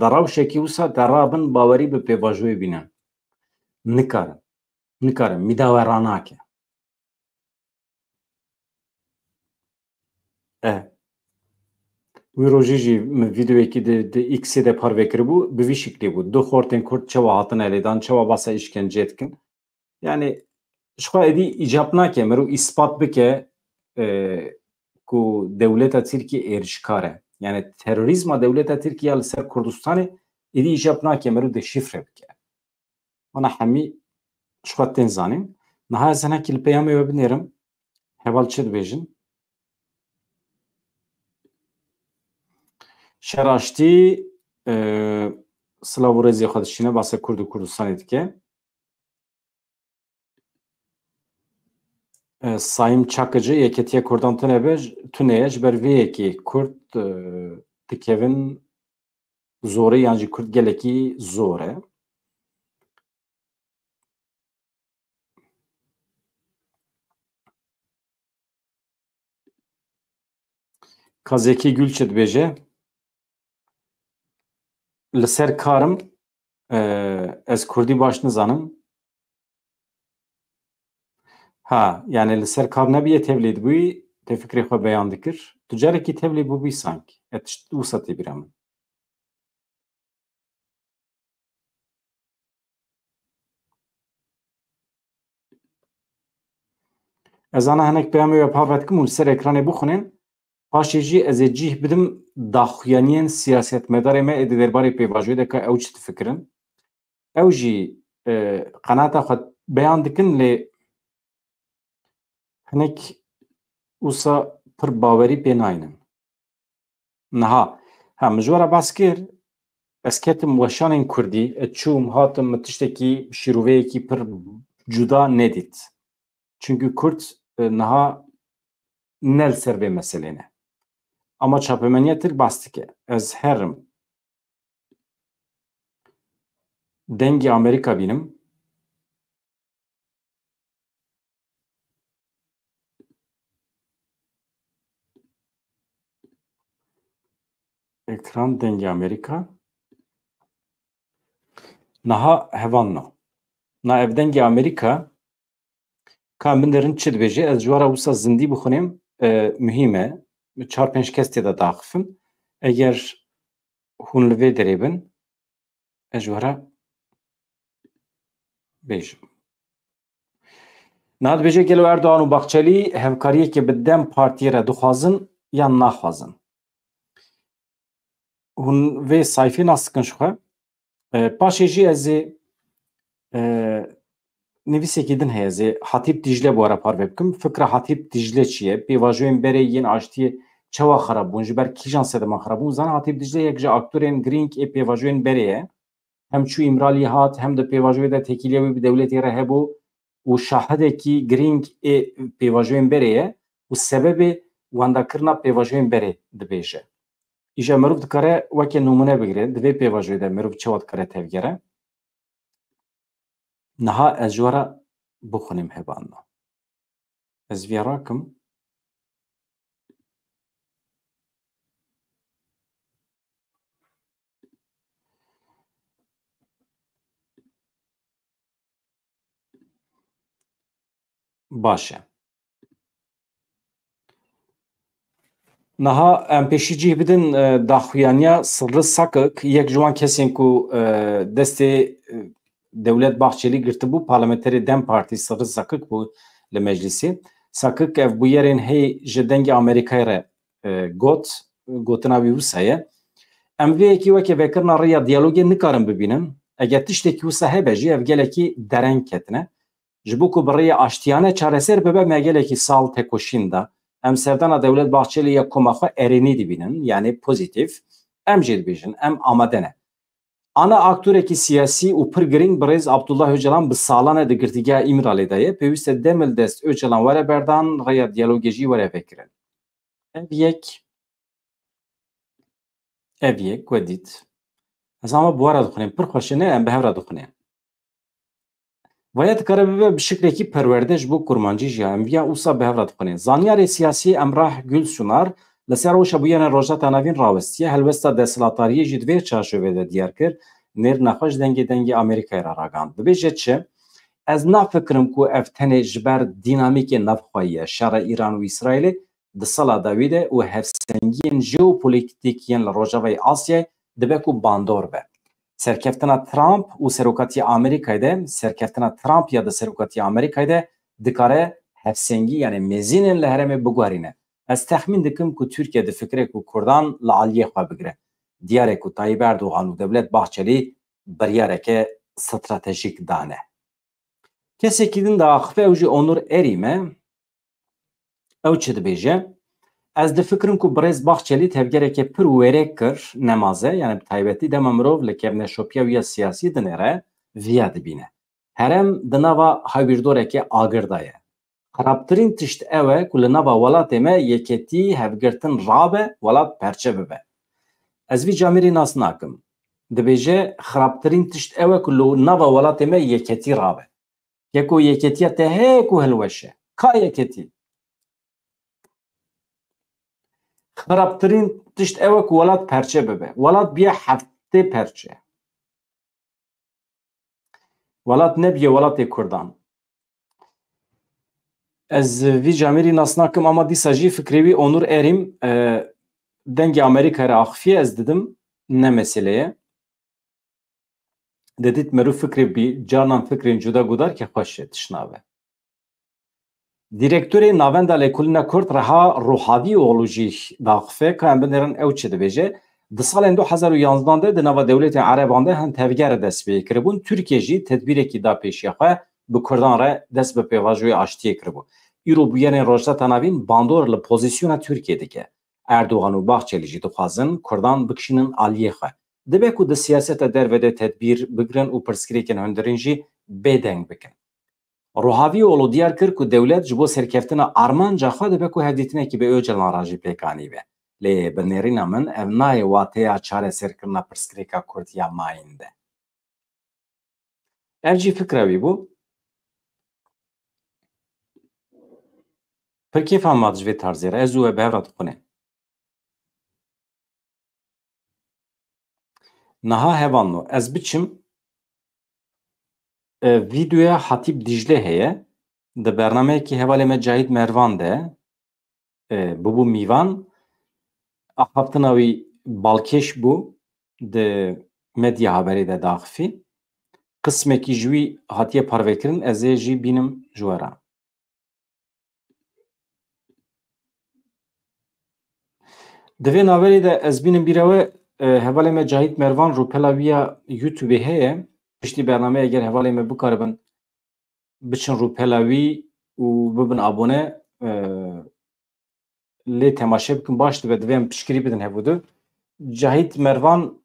Di rewşekî wisa te rabin bawerî bi pêvajoyê bînin. Nikarin. Nikarin. Mîda we ranake. E. Wî rojî jî min vîdeoyekî di, di X-ê de parve kiribû, bi vî şiklî bû. Du xortên Kurd çawa hatine lêdan, çawa basa îşkenceyê dikin. Yani, ji xwe êdî îcab nake, mero îspat bike, e, ku dewleta Tirkiyê êrişkar e. Yani, terorîzma dewleta Tirkiyê ya li ser Kurdistanê êdî îcab nake, mero deşîfre bike. Wana hemî ji xwe tên zanîn. Niha ez hinekî li peyamê we binêrim. Heval çi dibêjin? Şer aştî, e, silav û rêzê xwe dişîne, basa Kurd û Kurdistanê dike. E, Sayim Çakıcı, Yeketiya Kurdan tune be, tune ye, ji ber vê yekê Kurd, e, dikevin zorê, yan jî Kurd gelekî zor e. Ka Zekî Gül çi dibêje? Li ser kar im, e, ez kurdî baş nizanim. Ha, yani li ser kar nebiye tevlî dibûyî, te fikrê xwe beyan dikir. Tu carekî tevlî bûbî sanki. E, tişt wisa tê bîra min. Ez ana hinek peyamê we parve dikim û li ser ekranê bixwînin. Paşê jî ez ê cih bidim daxuyaniyên siyasetmedarê me ê di derbarê pêvajoyê de ka ew çi difikirin. Ew jî, e, qenaeta xwe beyan dikin, lê hinek wisa pir bawerî pê naynin. Niha, ha, min ji we re behs kir, ez ketim weşanên kurdî, ez çûm, hatim, min tiştekî, şîroveyekî pir cuda nedît. Çimkî kurd, e, niha ne li ser vê meselê ne. Ama çapemeniya Tirk behs dike. Ez herim Dengê Amerîka bînim. Ekran, Dengê Amerîka. Niha hevalno. Na ev Dengê Amerîka, ka min derin çi dibêje, ez ji we re wisa zindî bixwînim, e, muhîm e. Çar pênc kes tê de daxifin. Eger hûn li vê derê bin, ez ji we re bêjim. Niha dibêje, gelo Erdogan û Bahçelî hevkariyekê bi DEM Partiyê re dixwazin yan naxwazin? Hûn vê sayfê nas dikin ji xwe. E, paşê jî ez ê, e, nivîsekî din heye, ez ê Hatîp Dîcle bi we re parve bikim. Fikra Hatîp Dîcle çi ye? Pêvajoyên berê yên aştiyê çawa xerab bûn? Ji ber kîjan sedeman xerab bûn? Zana Hatîp Dîcle yek ji aktorên girîng ê pêvajoyên berê ye. Hem çû Îmralî hat, hem di pêvajoyê de têkiliya wî bi dewletê re hebû û şahidekî girîng ê pêvajoyên berê ye û sebebê wendakirina pêvajoyên berê dibêje. Îja mirov dikare weke nimûne bigire, di vê pêvajoyê de mirov çawa dikare tevgere? Niha ez ji we re bixwînim hevalno. Ez vê rakim. Baş e. Niha em pêşî cih bidin, e, daxuyaniya Sırrı Sakık, yek ji wan kesên ku, e, destê, e, Dewlet Bahçelî girtibû, parlamenterê DEM Partî Sırrı Sakık bû li meclisê. Sakık ev bûyerên hey ji Dengê Amerîkayê re, e, got, gotina wî wisa ye. Em vê yekê weke vekirina rêya diyalogê nikarin bibînin. Eger tiştekî wisa hebe jî ev gelekî dereng ketine. Ji bo ku bi rêya aştiyane çareser bibe, me gelekî sal tekoşîn da. Em serdana Dewlet Bahçelî ya koma xwe erênî dibînin, yanî pozîtîf. Em jê dibêjin, em amade ne. Ana aktorekî siyasî û pir girîng birêz Abdullah Ocalan bi salan e di girtîgeha Îmralê de ye. Pêwîst e demildest Ocalan were berdan, rêya diyalogê jî were vekirin. Ev yek, ev yek we dît. Ez ama bi we re dixwînim. Pir xweş e, ne, em bi hev re dixwînin. Vaya dikare bibe bi şiklekî perwerde ji bo kurmancî jî, em viya wisa bi hev re dixwînin. Zanyarê siyasî Emrah Gülsunar li ser rewşa bûyerên Rojhilata Navîn rawestiye, helwesta desthilatdariyê jî di vê çarçovê de diyar kir, nêrîna xwe ji dengê dengê Amerîkayê re ragihand. Dibêje çi? Ez nafikirim ku ev tenê ji ber dînamîkê navxweyî ye, şera Îran û Îsraîlê, di sala dawî de û hevsengiyên jeopolîtîk yên li Rojavayê Asyayê dibe ku bandor be. Serkeftina Trump û serokatiya Amerîkayê de, serkeftina Trump ya di serokatiya Amerîkayê de dikare hevsengî, yanî mêzînên li herêmê biguherîne. Ez texmîn dikim ku Tirkiye difikire ku Kurdan li aliyê xwe bigire. Diyar e ku Tayyip Erdogan û Dewlet Bahçelî biryareke stratejîk dane. Kesekî din diaxive, ew jî Onur Erîm e. Ew çi dibêje? Ez difikirim ku birêz Bahçelî tevgereke pir wêrek kir, nemaze, yani bi taybetî dema mirov li kevneşopiya wî ya siyasî dinêre, viya dibîne. Herêm di nava hawîrdorekê agir de ye. Xirabtirîn tişt ew e ku li nava welatê me yeketî, hevgirtin rabe, welat perçe bibe. Ez vî camêrî nas nakim. Dibêje, xirabtirîn tişt ew e ku li nava welatê me yeketî rabe. Yeko yeketiya te heye ku hilweş e. Ka yeketî? Xirabtirîn tişt ew e ku welat perçe bibe. Welat biye heftê perçe. Welat nebiye welatê Kurdan. Ez vî camêrî nas nakim, ama dîsa jî fikrê wî Onur Erîm, e, dengê Amerîka re axifiye, ez didim ne mesele ye. Didît merû fikrê bî, carnan fikrên cuda gudarkê xweş e, tişt nabe. Direktorê Navenda Lêkolîna Kurd Reha Ruhavîoglu jî daxife, ka em binêrin ew çi dibêje. Di salên du hezar û yanzdan de di nava dewletên Ereban de hin tevger dest pê kiribûn. Tirkiye jî tedbîrekî da pêşiya xwe, bi Kurdan re dest bi pêvajoyê aştiyê kiribû. Îro bûyerên Rojhilata Navîn bandor li pozîsyona Tirkiye dike. Erdogan û Bahçelî jî dixwazin Kurdan bikişînin aliyê xwe. Dibe ku di siyaseta derve de tedbîr bigirin û pirsgirêkên hundirîn jî bêdeng bikin. Ruhavîoglu diyar kir ku dewlet ji bo serkeftina armanca xwe dibe ku hevdîtinekî bi Ocalan re jî pêk anîbe. Lê bi nêrîna min ev nayê wateya çareserkirina pirsgirêka Kurd ya mayînde. Ev jî fikra wî bû. Pir kêfa min hat ji vê tarzê re. Ez û we bi hev re dixwînin. Niha hevalno, ez biçim, e, vîdeoya Hatîp Dîcle heye. Di bernameyekî hevalê me Cahît Mervan de, e, bûbû mîvan. Axaftina wî balkêş bû, di medya haberê de daxifî. Qismekî ji wî hatiye parvekirin, ez ê jî bînim ji we re. Di vê navberê de ez bînim bîra we, e, hevalê me Cahît Mervan rûpela wî ya YouTube heye. Piştî bernameyê eger hevalê me bikaribin biçin rûpela wî û bibin abone, e, lê temaşe bikin, baş dibe, divê em piştgirî bidin hevûdu. Cahît Mervan,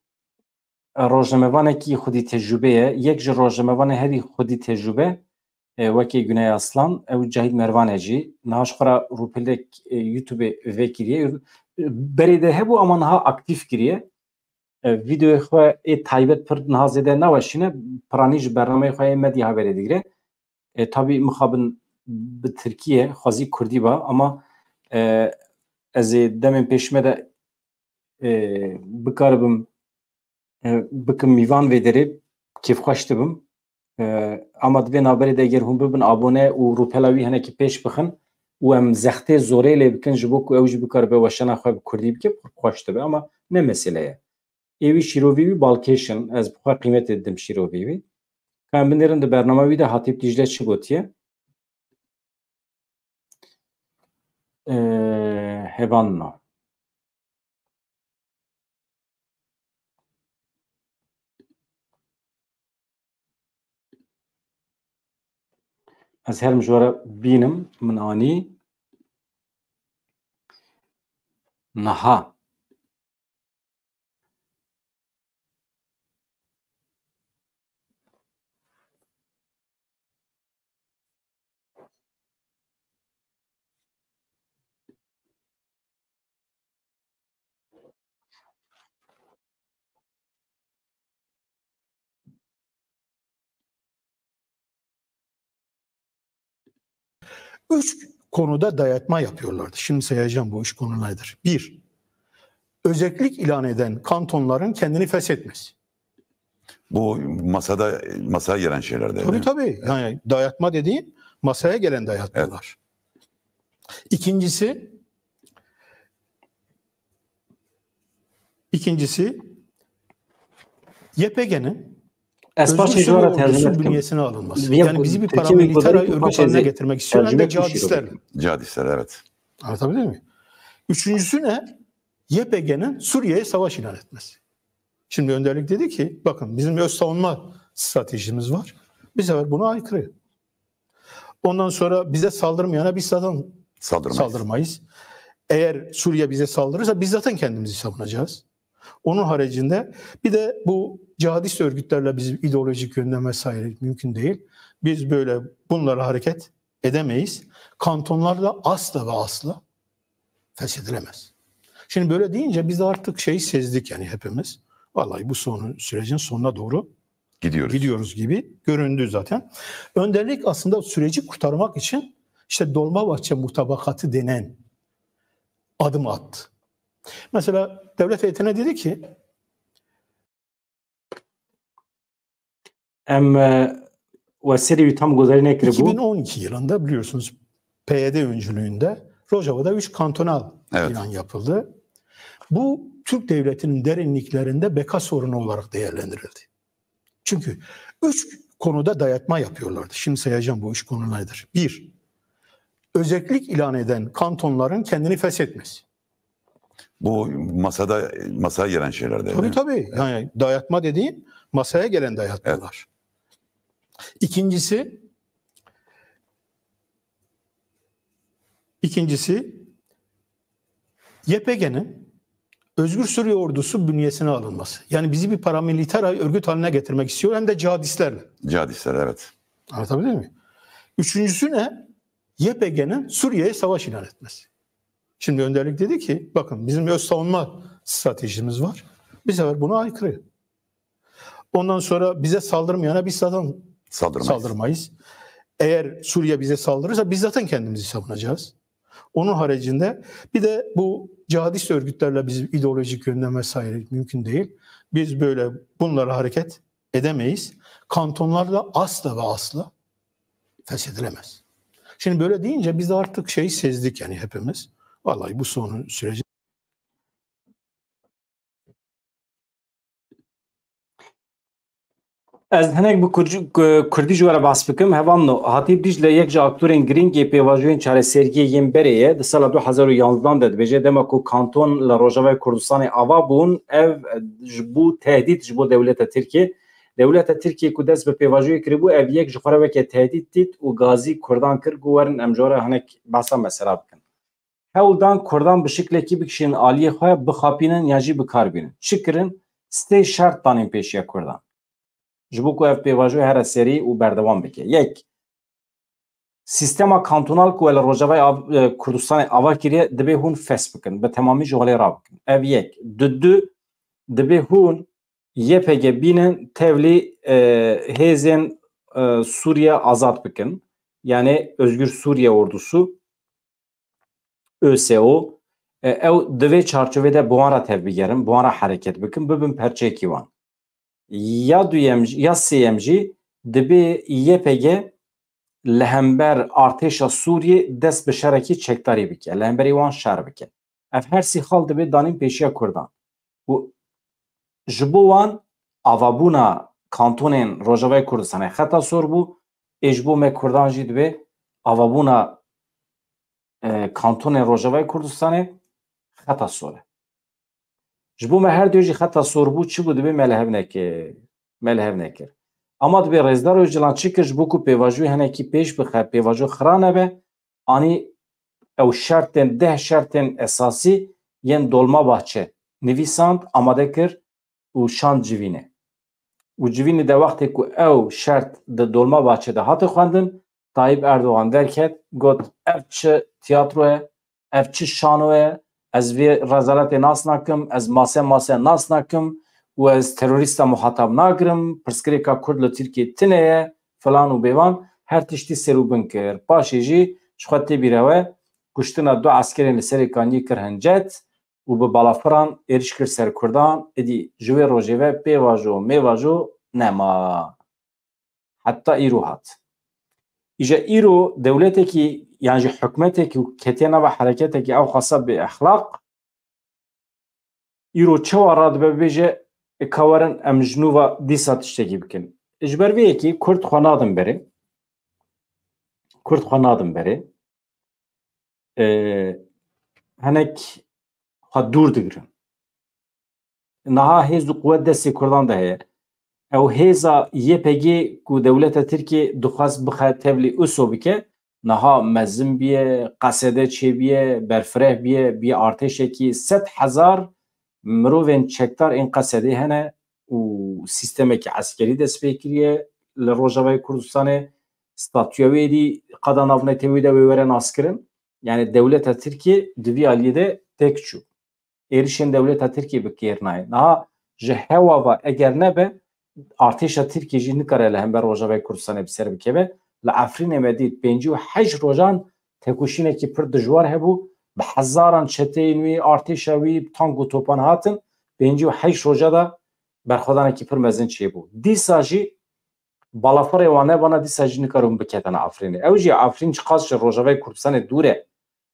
e, rojnamevanekî xwedî tecrûbe ye. Yek ji rojnamevanê herî xwedî tecrûbe, e, wekî Güney Aslan, ew Cahît Mervan e jî. Niha ji xwe re rûpelek, e, YouTube vekiriye. Berê de hebû ama niha aktîf kiriye. E, vîdeoyê xwe ê taybet pir niha zêde naweşîne, piranî ji bernameyê xwe ê Medya Haberê digire. E, tabî mixabin bi tirkî ye, xwezî kurdî ba, ama, e, ez ê demên pêşî me de, e, bikaribim, e, bikim mîvan vê derê, kêfxweş dibim. E, ama di vê navberê de eger hûn bibin abone û rûpela wî hinekî pêş bixin û em zextê zorê lê bikin ji bo ku ew jî bikaribe weşana xwe bi kurdî bike, pir xweş dibe, ama ne mesele ye. Ê wî şîrovî wî balkêş in, ez bi xwe qîmetê didim şîrovî wî. Ka em binêrin di bernama wî de Hatîp Dîcle çi gotiye? Ee, hevanna. Ez herim ji we re bînim, min anî. Niha. Üç konuda dayatma yapıyorlardı. Şimdi sayacağım bu üç konu nedir. Bir, özellik ilan eden kantonların kendini feshetmesi. Bu masada, masaya gelen şeyler de, değil Tabii mi? tabii. Yani dayatma dediğim masaya gelen dayatmalar. İkincisi, İkincisi, Y P G'nin Özgür Suriye Ordusu bünyesine alınması. Yani bizi bir paramiliter örgüt haline getirmek istiyor hem de cihadistlerle. Cihadistler, evet. Anlatabildim mi? Üçüncüsü ne? Y P G'nin Suriye'ye savaş ilan etmesi. Şimdi önderlik dedi ki, bakın, bizim öz savunma stratejimiz var. Bu sefer buna aykırı. Ondan sonra bize saldırmayana biz zaten saldırmayız. Eğer Suriye bize saldırırsa biz zaten kendimizi savunacağız. Onun haricinde bir de bu cihadist örgütlerle biz ideolojik yönden vesaire mümkün değil. Biz böyle bunlarla hareket edemeyiz. Kantonlar da asla ve asla feshedilemez. Şimdi böyle deyince biz de artık şeyi sezdik yani hepimiz. Vallahi bu sonu, sürecin sonuna doğru gidiyoruz. Gidiyoruz gibi göründü zaten. Önderlik aslında süreci kurtarmak için işte Dolmabahçe mutabakatı denen adım attı. Mesela devlet heyetine dedi ki, Em, e, we serî wî tam guhdarî nekiribû. iki bin on iki yılında biliyorsunuz P Y D öncülüğünde Rojava'da üç kantonal Evet. ilan yapıldı. Bu Türk devletinin derinliklerinde beka sorunu olarak değerlendirildi. Çünkü üç konuda dayatma yapıyorlardı. Şimdi sayacağım bu üç konu nedir. Bir, özellik ilan eden kantonların kendini feshetmesi. Bu masada, masaya gelen şeyler değil Tabii mi? tabii. Yani dayatma dediğim masaya gelen dayatmalar. İkincisi, ikincisi Y P G'nin Özgür Suriye Ordusu bünyesine alınması. Yani bizi bir paramiliter örgüt haline getirmek istiyor hem de cihadistlerle. Cihadistler, evet. Anlatabildim mi? Üçüncüsü ne? Y P G'nin Suriye'ye savaş ilan etmesi. Şimdi önderlik dedi ki, bakın, bizim öz savunma stratejimiz var. Bu sefer buna aykırı. Ondan sonra bize saldırmayana biz zaten Saldırmayız. saldırmayız. Eğer Suriye bize saldırırsa biz zaten kendimizi savunacağız. Onun haricinde bir de bu cihadist örgütlerle biz ideolojik yönden vesaire mümkün değil. Biz böyle bunlarla hareket edemeyiz. Kantonlar da asla ve asla feshedilemez. Şimdi böyle deyince biz de artık şeyi sezdik yani hepimiz. Vallahi bu sonu, süreci Ez hinek bi Kurc-, Ku-, Kurdî ji we re behs bikim. Hevalno, Hatîp Dîcle yek ji aktorên girîng ê pêvajoyên çareseriyê yên berê ye. Di sala du hezar û yanzdan de dibêje, dema ku kanton li Rojavayê Kurdistanê ava bûn, ev ji bo tehdît ji bo dewleta Tirkiyê. Dewleta Tirkiyê ku dest bi pêvajoyê kiribû, ev yek ji xwe re weke tehdît dît û gazî Kurdan kir ku werin em ji we re hinek behsa mesela bikin. Hewl dan Kurdan bi şiklekî bikişînin aliyê xwe, bixapînin yan jî bi kar bînin. Çi kirin? Sê şert danîn pêşiya Kurdan. Ji bo ku ev pêvajoyê here serî û berdewam bike. Yek, sîstema kantonal ku we li Rojavayê av-, e, Kurdistanê ava kiriye, dibê hûn fes bikin, bi temamî ji holê rabikin. Ev yek. Du, du, dibê hûn Y P G bînin tevlî, e, hêzên, e, Sûriye azad bikin. Yani Özgür Suriye Ordusu, ÖSO, e, ew di vê çarçovê de bi wan re tevbigerin, bi wan re hereket bikin, bibin perçeyekî wan. Ya duyem, ya sêyem jî dibê Y P G li hember artêşa Sûriyê dest bi şerekî çekdarî bike, li hemberî wan şer bike. Ev her sî xal dibê danîn pêşiya Kurdan. Û ji bo wan avabûna kantonên Rojavayê Kurdistanê xeta sor bû, ê ji bo me Kurdan jî dibê avabûna, e, kantonên Rojavayê Kurdistanê xeta sor e. Ji bo me her du jî xeta sor bû, çi bû dibê me li hev nekir, me li hev nekir. Ama dibê Rêzdar Ocalan çi kir ji bo ku pêvajoyê hinekî pêş bixe, pêvajo xira nebe, anî ew şertên, deh şertên esasî yên Dolmabahçe nivîsand, amade kir û şand civînê. Û civînê de wextê ku ew şert di Dolmabahçe de hate xwendin, Tayyip Erdogan derket, got, ev çi tiyatro ye, ev çi şano ye, ez vê rezaletê nas nakim, ez mase mase nas nakim û ez terorîsta muhatab nagirim, pirsgirêka Kurd li Tirkiyê tune ye, filan û bêvan, her tiştî ser û bin kir. Paşê jî ji xwe tê bîra we, kuştina du eskerên li Serê Kaniyê kir hincet û bi balafiran êriş kir ser Kurdan, êdî ji wê rojê ve pêvajo mêvajo nema. Heta îro hat. Îja îro dewletekî, yan jî hikûmetekî û ketiye nava hereketekî ew xasa bêexlaq, Îro çawa radibe bibêje, e, ka werin em ji nû ve dîsa tiştekî bikin. Ji ber vê yekê Kurd xwe nadin berê. Kurd xwe nadin berê. E, hinek xwe dûr digirin. Niha hêz û quwet destê Kurdan de heye. Ew hêza Y P G ku dewleta Tirkiyê dixwest bixe tevlî uso bike, niha mezin biye, qesede çêbiye, berfireh biye, biye artêşekî sed hezar mirovên çekdar ên qesedê hene û sîstemekî eskerî dest pê kiriye li Rojavayê Kurdistanê. Statûya wê êdî qada navnetewî de wê were naskirin. Yani dewleta Tirkiyê di vî aliyê de têk çû. Êrişên dewleta Tirkiyê bi kêr nayê. Niha ji hewa ve eger nebe, artêşa Tirkiyê jî nikare li hember Rojavayê Kurdistanê bi ser bikeve. Li Efrînê me dît pêncî û heşt rojan tekoşînekî pir dijwar hebû. Bi hezaran çeteyên wî, artêşa wî, bi tank û topan hatin. Pêncî û heşt roja de berxwedanekî pir mezin çêbû. Dîsa jî balafirê wan hebana, dîsa jî nikarin biketene Efrînê. Ew jî Efrîn çiqas ji Rojavayê Kurdistanê dûr e.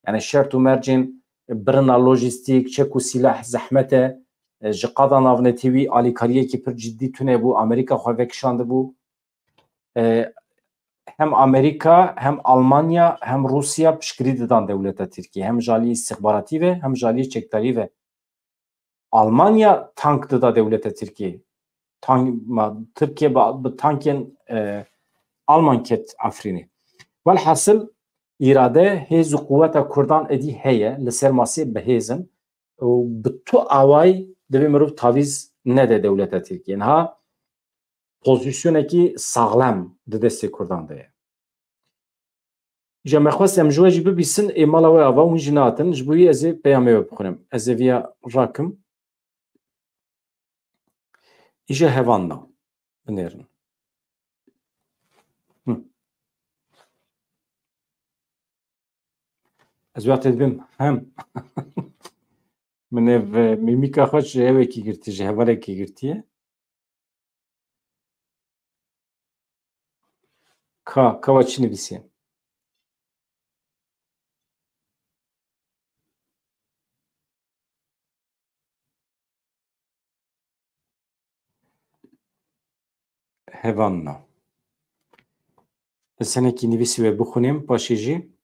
Yani şert û mercên birina lojîstîk, çek û sîlah zehmet e. E, ji qada navnetewî alîkariyekî pir cidî tune bû. Amerîka xwe vekişandibû. E, hem Amerîka, hem Almanya, hem Rûsya piştgirî didan dewleta Tirkiyê. Hem ji alî îstixbaratî ve, hem ji alî çekdarî ve. Almanya tank dida dewleta Tirkiyê. Tank, ma, Tirkiye bi, bi tankên, e, Alman ket Efrînê. Welhasil, îrade, hêz û quweta Kurdan êdî heye, li ser masê bi hêz in û bi tu awayî divê mirov tavîz nede dewleta Tirkiyê. Niha pozîsyonekî saxlem di destê Kurdan de ye. Îja me xwest em ji we jî bibîsin, ê mala we ava hûn jî natin, ji bo wî ez ê peyamê we bixwînim. Ez ê viya rakim. Îja hevan na. Binêrin. Hı. Ez wextê dibêm hem min ev, e, mîmîka xwe ji hevekî girtî, ji hevalekî girtiye. Ka, ka we çi nivîsî? Hevan na. Ez hinekî nivîsî we bixwînim, paşê jî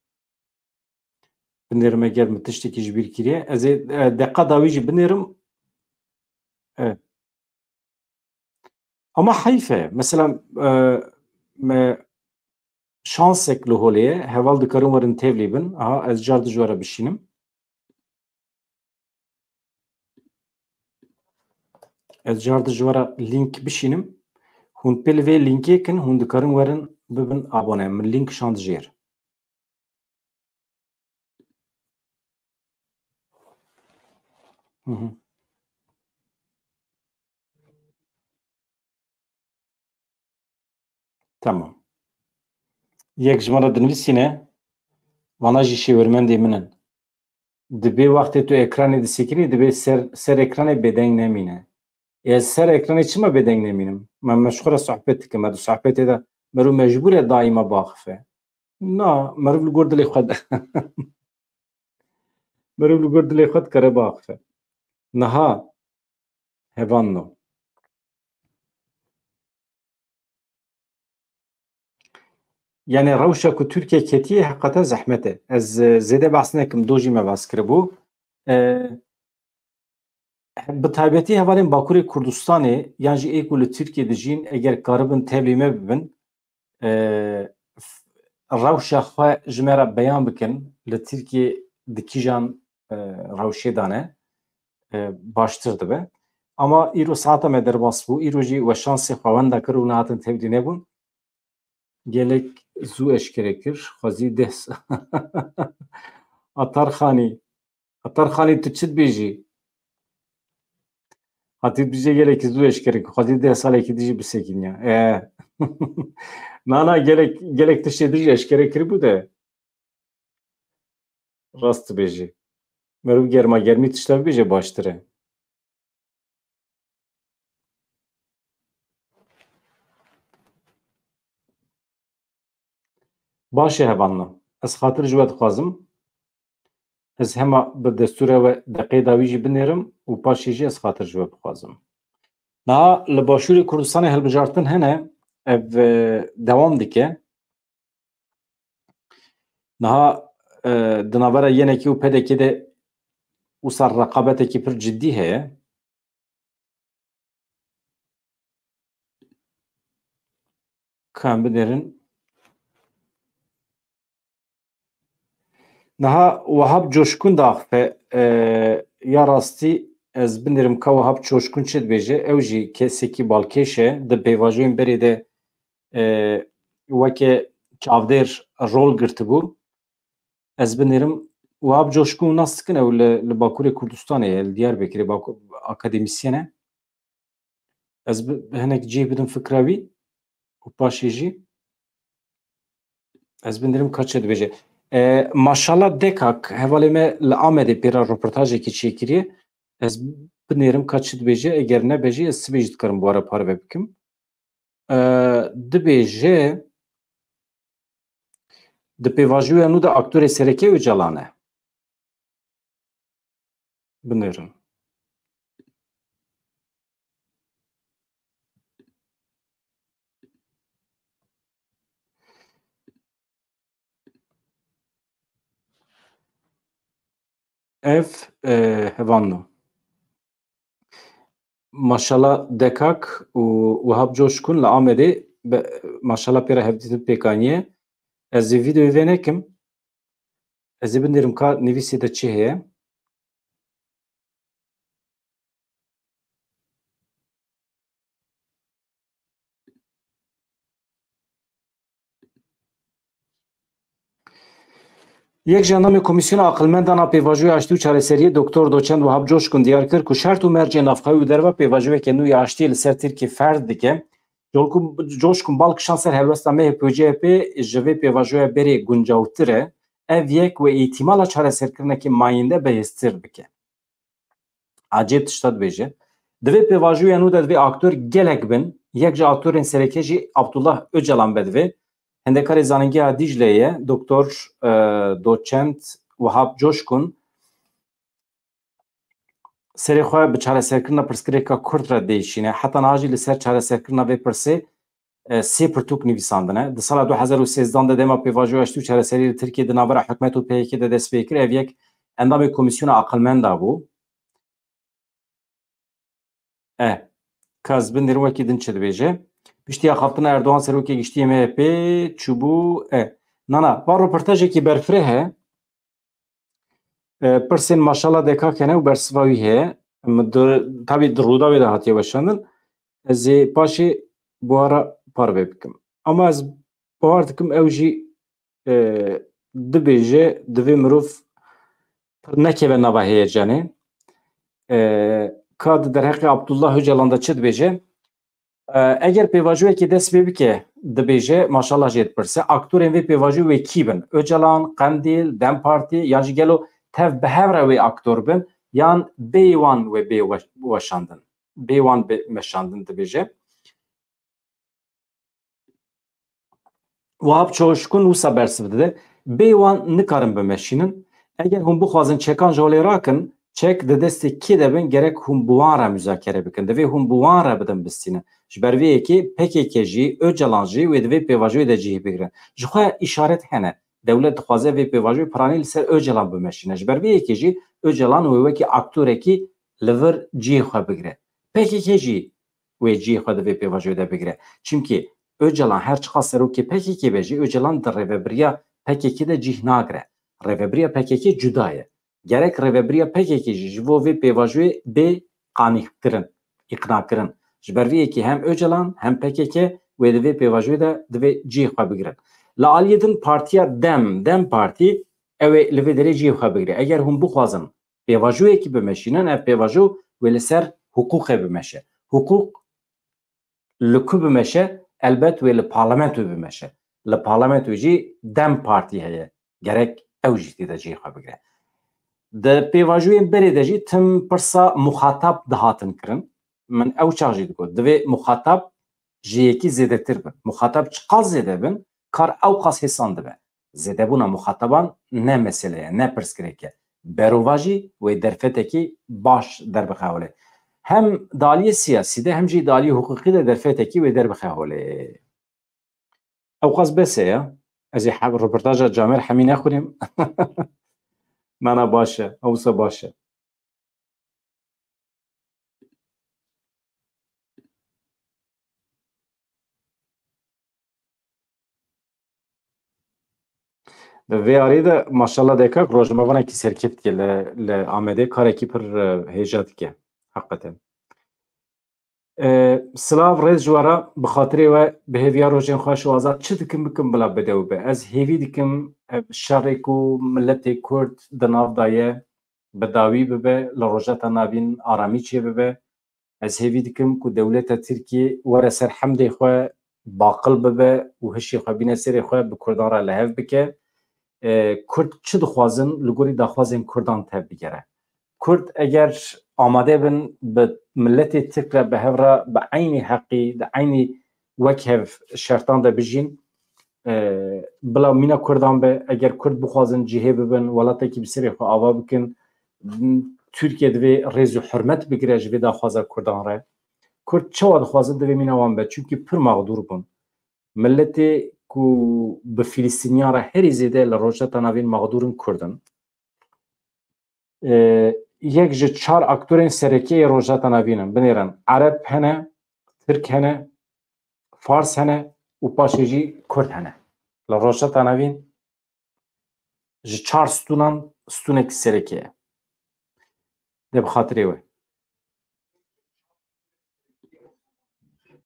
binêrim eger min tiştekî ji bîr kiriye. Ez ê, e, deqa dawî jî binêrim. E. Ama heyf e. Mesela, e, me şansek li holê ye. Heval dikarin werin tevlî bin. Aha, ez car dijwara bişînim. Ez car dijwara link bişînim. Hûn pê li vê linkê kin, hûn dikarin werin bibin abone. Min link şand jêr. Hı hı. Tamam. Yek ji me re dinivîsîne, vana jî şêwirmendê min in. Dibê wextê tu ekranê disekinî, dibê ser, ser ekranê bêdeng nemîne. Ez ser ekranê çima bêdeng nemînim? Me, me ji xwe re sohbet dikim, me di sohbetê de meriv mecbûr e daîma biaxife. Na, meriv li gor dilê xwe de. Meriv li gor dilê xwe dikare biaxife. Niha hevan no. Yani rewşa ku Tirkiye ketiye heqeten zehmet e. Ez, e, zêde behs nekim, do jî me behs kiribû. E, bi taybetî hevalên Bakurê Kurdistanê yan jî ê ku li Tirkiye dijîn, eger karibin tevlî me bibin, e, f-, rewşa xwe ji me re beyan bikin, li Tirkiye di kîjan, e, rewşê de ne, e, baştir dibe. Ama îro saeta me derbas bû, îro jî we şansê xwe wenda kir û nehatin tevlî nebûn. Gelek zû eşkere kir, xwezî deh sa-, Atar Xanî. Atar Xanî, tu çi dibêjî? Hatî dibêje gelekî zû eşkere kir, xwezî deh salekî dijî bisekîniya. E. Na, na, gelek, gelek tiştê dijî eşkere kiribû de. Rast dibêjî. Meriv germa germî tişta bibêje baştir e. Baş e hevalno. Ez xatir ji we dixwazim. Ez hema bi destûra we deqeyê dawî jî binêrim û paşê jî ez xatir ji we bixwazim. Niha li Başûrê Kurdistanê hilbijartin hene, ev, e, dewam dike. Niha, e, di navbera yenekê û pedekê de wisa reqabetekî pir cidî heye. Ka em binêrin. Niha Wahab Coşkun diaxife, e, ya rastî ez binêrim ka Wahab Coşkun çi dibêje. Ew jî kesekî balkêş e. Di pêvajoyên berê de, e, weke çavdêr rol girtibû. Ez binêrim, Wahab Coşkun nas dikin, ew li, li Bakurê Kurdistanê ye, li Diyarbekirê Baku-, akademîsyen e. Ez bi, hinek cih bidim fikra wî û paşê jî ez binêrim ka çi dibêje. E, Maşala Dekak, hevalê me li Amedê pê re roportajekî çêkiriye. Ez binêrim ka çi dibêje, eger nebe jî ez sibê jî dikarim bi we re parve bikim. E, dibêje, di pêvajoya nû de aktorê sereke Ocalan e. Binêrin. Ev, e, hevan no. Maşala Dekak û Wahab Coşkun li Amedê be, maşala pê re hevdîtin pêk aniye. Ez ê vîdeoyê vê nekim. Ez ê binêrim ka nivîsê de çi heye. Yek ji endamê Komîsyona Aqilmendan a Pêvajoyê Aştî û Çareseriyê Doktor Doçent Wahab Coşkun diyar kir ku şert û mercê navxweyî û derva pêvajoyeke nû ya aştiyê li ser Tirkiyê ferz dike. Coşkun, Coşkun bal kişand ser helwesta M H P û C H P ji vê pêvajoya berê guncawtir e. Ev yek wê îhtîmala çareserkirinekê mayînde bihêztir bike. Acêb tişta dibêje. Divê pêvajoya nû de divê aktor gelek bin. Yek ji aktorên sereke jî Abdullah Ocalan be divê. Hendekarê Zanîngeha Dîcleyê ye, Doktor, e, Doçent Wahab Coşkun serê xwe bi çareserkirina pirsgirêka Kurd re diêşîne. Heta niha jî li ser çareserkirina vê pirsê e, sê pirtûk nivîsandine. Di sala du hezar û sêzdeh de dema pêvajoya aştî û çareseriyê li Tirkiyê di navbera hikûmet û P Y K de dest pê kir, ev yek endamê Komîsyona Aqilmenda bû. E, ka ez binêrim wekî din çi dibêje. Piştî axaftina Erdogan serokê giştî yê M H P çûbû. E, nana, va roportajekî berfireh e. E, pirsên Maşala Dekak hene û bersiva wî heye. Em di, tabî di Rûdawê de hatiye weşandin. Ez ê paşê bi we re parve bikim. Ama ez bawer dikim ew jî, e, dibêje, divê mirov pir nekeve nava heyecanê. E, ka di derheqê Abdullah Ocalan de çi dibêje? E, eger pêvajoyekê dest pê bike, dibêje, maşallah jê dipirse, aktorên vê pêvajoyê wê kî bin? Ocalan, Qendîl, DEM Partî, yan jî gelo tev bi hev re wê aktor bin, yan bêyî wan wê bê weş-, weşandin? Bê wan bê meşandin, dibêje. Wahab Çoşkun wisa bersiv dide, bê wan nikarin bimeşînin. Eger hûn bixwazin çekan ji holê rakin, çek di destê kê de bin, gerek hûn bi wan re muzakere bikin. Divê hûn bi wan re bidin bistînin. Ji ber vê yekê P K K jî, Ocalan jî wê di vê pêvajoyê de cihê bigrin. Ji xwe îşaret hene. Dewlet dixwaze vê pêvajoyê piranî li ser Ocalan bimeşîne. Ji ber vê yekê jî Ocalan wê wekî aktorekî li vir cihê xwe bigire. P K K jî wê cihê xwe di vê pêvajoyê de bigire. Çimkî Ocalan her çiqas serokê P K K be jî, Ocalan di rêvebiriya P K K de cih nagire. Rêvebiriya P K K cuda ye. Gerek rêvebiriya P K K jî ji bo vê pêvajoyê bê qanîhkirin, îqnakirin. Ji ber vê yekê hem Ocalan hem P K K wê di vê pêvajoyê de divê cihê xwe bigirin. Li aliyê din partiya DEM, DEM Partî, ew ê li vê derê cihê xwe bigire. Eger hûn bixwazin pêvajoyekî bimeşînin, ev pêvajo wê li ser hiqûqê bimeşe. Hiqûq li ku bimeşe? Elbet wê li parlamentoyê bimeşe. Li parlamentoyê jî DEM Partî heye. Gerek ew jî tê de cihê xwe bigire. Di pêvajoyên berê de jî tim pirsa muxatab dihatin kirin. Min ew çax jî digot, divê muxatab ji yekî zêdetir bin. Muxatab çiqas zêde bin, kar ew qas hêsan dibe. Zêdebûna muxataban ne mesele ye, ne pirsgirêk e. berovajî wê derfetekî baş derbixe holê. Hem di aliyê siyasî de hem jî di aliyê hiqûqî de derfetekî wê derbixe holê. Ewqas bes e ya. Ez ê heb-, roportaja Camer Hemî nexwînim. Nana baş e. Ewsa baş e. Di vê arê de maşallah dekak rojnamevanekî serkevtî ye li, li Amedê karekî pir, e, hêja dike. Heqeten. E, silav, rêz ji we re, bi xatirê we, bi hêviya rojên xweş û azad çi dikim bikim bila bide û be. Ez hêvî dikim ev şerê ku miletê Kurd di nav de ye, bi dawî bibe, li Rojheta Navîn aramî çêbibe. Ez hêvî dikim ku dewleta Tirkiyê were ser hemdê xwe, baqil bibe û hişê xwe bîne serê xwe, bi Kurdan re li hev bike. E, Kurd çi dixwazin, li gorî daxwazên Kurdan tevbigere. Kurd eger amade bin bi miletê Tirk re bi hev re bi eynî heqî, di eynî wek hev şertan de bijîn, e, bila mîna Kurdan be, eger Kurd bixwazin cihê bibin, welatekî bi serê xwe ava bikin, Tirkiye divê rêz û hurmet bigire ji vê daxwaza Kurdan re. Kurd çawa dixwazin divê mîna wan be, çimkî pir mexdûr bûn. Miletê ku bi Filistîniyan re herî zêde li Rojheta Navîn mexdûr in Kurd in. E, yek ji çar aktorên sereke yê Rojheta Navîn in. Binêrin, Ereb hene, Tirk hene, Fars hene û paşê jî Kurd hene. Li Rojheta Navîn ji çar stûnan stûnek sereke ye. De bi xatirê we.